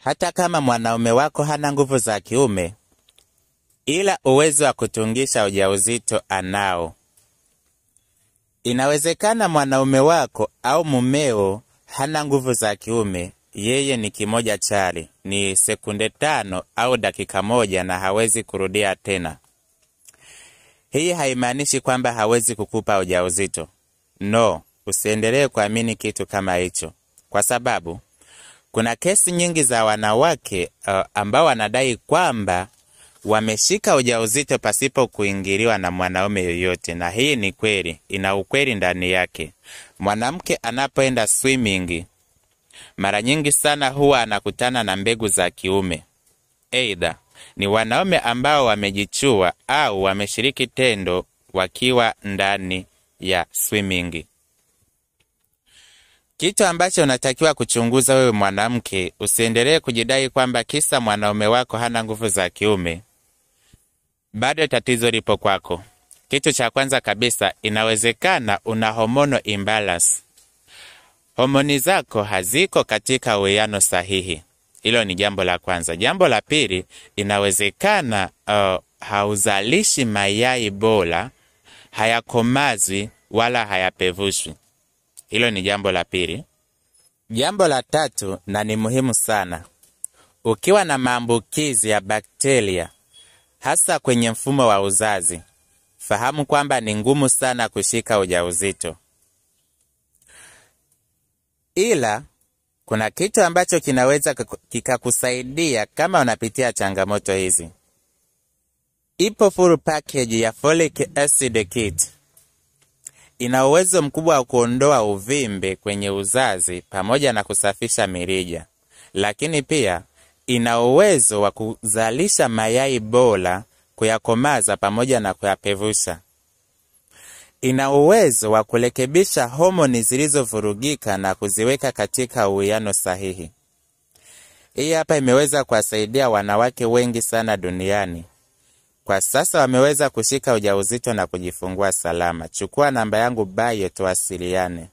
Hata kama mwanaume wako hana nguvu za kiume, ila uwezo wa kutungisha ujauzito anao. Inawezekana mwanaume wako au mumeo hana nguvu za kiume, yeye ni kimoja chali, ni sekunde 5 au dakika 1 na hawezi kurudia tena. Hii haimaanishi kwamba hawezi kukupa ujauzito. No, usiendelee kuamini kitu kama hicho. Kwa sababu kuna kesi nyingi za wanawake ambao wanadai kwamba wameshika ujauzito pasipo kuingiliwa na mwanaume yoyote, na hii ni kweli, ina ukweli ndani yake. Mwanamke anapoenda swimming mara nyingi sana huwa anakutana na mbegu za kiume. Aidha ni wanaume ambao wamejichua au wameshiriki tendo wakiwa ndani ya swimming. Kitu ambacho unatakiwa kuchunguza wewe mwanamke, usiendelee kujidai kwamba kisa mwanaume wako hana nguvu za kiume, bado tatizo lipo kwako. Kitu cha kwanza kabisa, inawezekana una hormonal imbalance. Homoni zako haziko katika uwiano sahihi. Hilo ni jambo la kwanza. Jambo la pili, inawezekana hauzalishi mayai bora, hayakomazwi wala hayapevushwi. Hilo ni jambo la pili. Jambo la tatu, na ni muhimu sana, ukiwa na maambukizi ya bakteria hasa kwenye mfumo wa uzazi, fahamu kwamba ni ngumu sana kushika ujauzito. Ila kuna kitu ambacho kinaweza kikakusaidia kama unapitia changamoto hizi. Ipo full package ya folic acid kit. Ina uwezo mkubwa wa kuondoa uvimbe kwenye uzazi pamoja na kusafisha mirija. Lakini pia ina uwezo wa kuzalisha mayai bora, kuyakomaza pamoja na kuyapevusha. Ina uwezo wa kurekebisha homoni zilizovurugika na kuziweka katika uwiano sahihi. Hii hapa imeweza kuwasaidia wanawake wengi sana duniani. Kwa sasa wameweza kushika ujauzito na kujifungua salama. Chukua namba yangu bio tuwasiliane.